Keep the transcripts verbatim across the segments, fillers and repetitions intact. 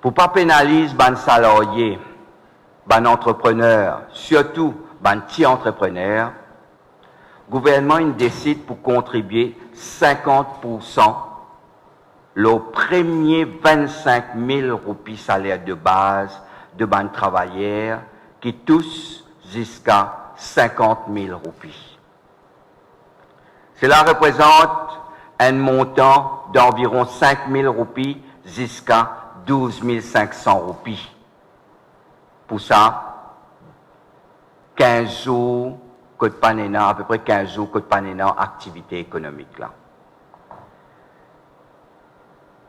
Pou pa penaliz bann salarye, bann antreprener, sirtou bann ti antreprener, gouvernman inn desid pou kontribie sinkant poursan lor premie vinn-sink mil roupi saler de baz de bann travayer ki tous ziska sinkant mil roupi. Sela reprezant enn montan danviron sink mil roupi ziska douz mil sink san roupi. Pou sa, kinz zour kot pa'nn ena, apepre kinz zour kot pa'nn ena aktivite ekonomik la.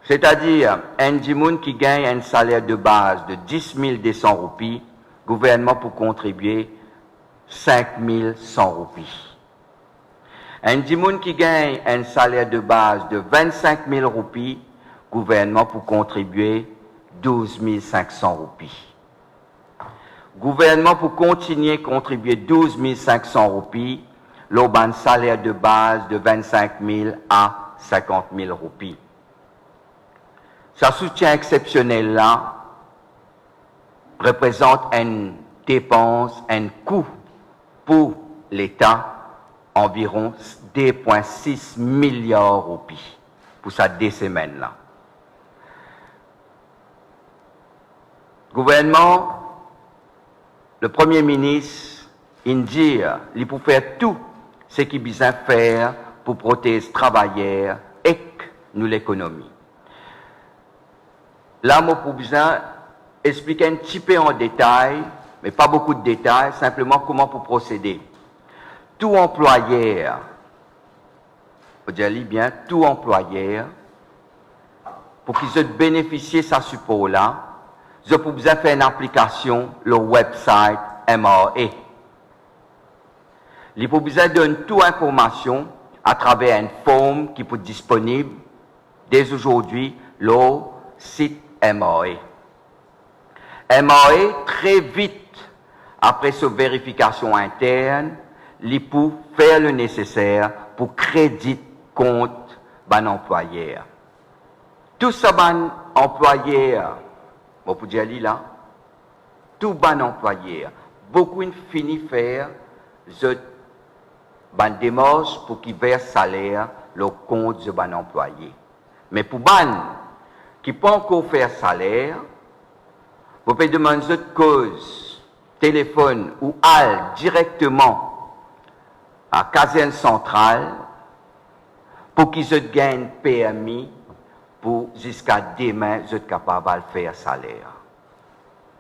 Setadir, enn dimoun ki gagn enn saler de baz de dis mil de san roupi, gouvernman pou kontribie sink mil san roupi. Enn dimoun ki gagn enn saler de baz de vinn-sink mil roupi, gouvernman pou kontribie douz mil sink san roupi. Gouvernman pou kontinie kontribie douz mil sink san roupi lor bann saler de baz de vinn-sink mil a sinkant mil roupi. Sa soutien exsepsionel la reprezant enn depans, enn kou pou Leta anviron de pwin sis miliar roupi pou sa de semenn la. Gouvernman, le Premie Minis, inn dir li pou fer tou seki bizin fer pou protez travayer ek nou lekonomi. La, mo pou bizin explike enn tipe an detay, me pa boukou de detay, sinpleman kouma pou prosede. Tou anplwayer, pou dir li bien, tou anplwayer, pou ki zot benefisie sa sipor la, zot pou bizin fer enn aplikasion lor website M R A. Li pou bizin donn tou informasion atraver enn form ki pou disponib de zordi lor sit M R A. M R A, tre vit apre so verifikasion intern, li pou fer le neseser pou kredit kont bann anplwayer. Tou sa bann anplwayer, mo pou dir li la, tou bann anplwayer, boukou inn fini fer zot bann demars pou ki vers saler lor kont zot bann anplwaye. Me pou bann ki pankor fer saler, mo pe demann zot koz telefonn ou al direkteman a kazern santral pou ki zot gagn permi pou ziska demin zot kapav al fer saler.